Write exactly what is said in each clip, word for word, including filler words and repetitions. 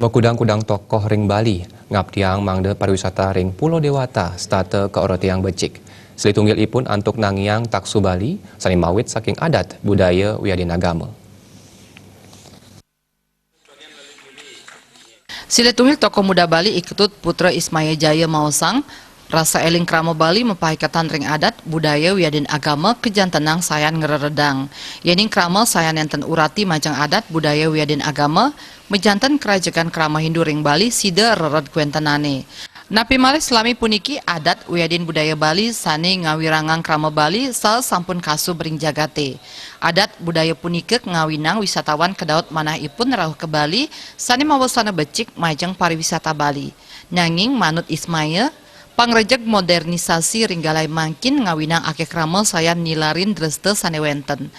Pakudang-kudang tokoh ring Bali ngaptiang mangda pariwisata ring Pulo Dewata setata kaortiang becik. Silih tunggilipun antuk nangiang taksu Bali sane mawit saking adat, budaya, wiadin agama. Silih tunggil tokoh muda Bali I Ketut Putra Ismaya Jaya maosang, rasa eling krama Bali mapaiketan ring adat, budaya, wiadin agama kajantenang sayan ngreredang. Yening krama sayan nenten urati majeng adat, budaya, wiadin agama, majanten krajegan krama Hindu ring Bali sida rered kawentenane. Napi malih salami puniki adat wiadin budaya Bali sane ngawirangang krama Bali sasampun kasub ring jagate. Adat budaya punika ngawinang wisatawan kedaut manahipun rauh ka Bali sane mawasana becik majeng pariwisata Bali. Nanging manut Ismaya, pangrejeg modernisasi ring galai mangkin ngawinang akeh krama sayan nilarin dresta sane wenten.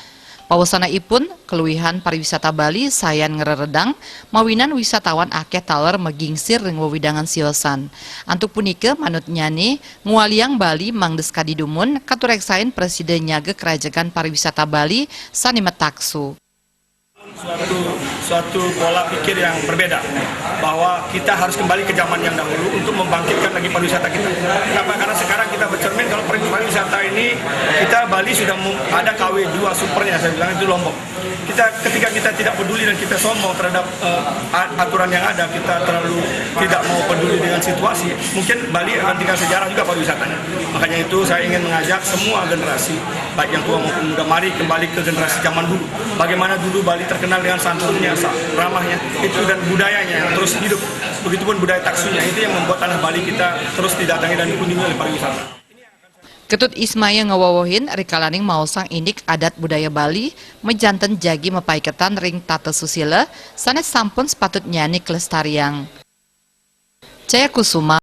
Pawasanaipun, kaluihan pariwisata Bali sayan ngreredang, mawinan wisatawan akeh taler magingsir ring wewidangan siosan. Antuk punika, manutnyane, ngwaliang Bali mangda sakadi dumun, katureksain prasida nyaga krajegan pariwisata Bali sane mataksu. Suatu, suatu pola pikir yang berbeda, bahwa kita harus kembali ke zaman yang dahulu untuk membangkitkan lagi pariwisata kita. Kenapa? Karena sekarang kita bercermin, kalau pari-, pariwisata ini, kita Bali sudah mu-, ada K W dua supernya, saya bilang itu Lombok. Kita, ketika kita tidak peduli dan kita sombong terhadap, eh, a-, aturan yang ada, kita terlalu tidak mau peduli dengan situasi, mungkin Bali akan tinggal sejarah juga pariwisatanya. Makanya itu saya ingin mengajak semua generasi, baik yang tua maupun muda, mari kembali ke generasi zaman dulu. Bagaimana dulu Bali terkenal dengan santunnya, sa-, ramahnya, itu dan budayanya yang terus hidup. Begitupun budaya taksunya, itu yang membuat tanah Bali kita terus didatangi dan dikunjungi oleh pariwisata. Ketut Ismaya ngawewehin rikalaning maosang indik adat budaya Bali majanten jagi mapaiketan ring tata susila sane sampun sepatutnyane kalestariang. Jaya Kusuma,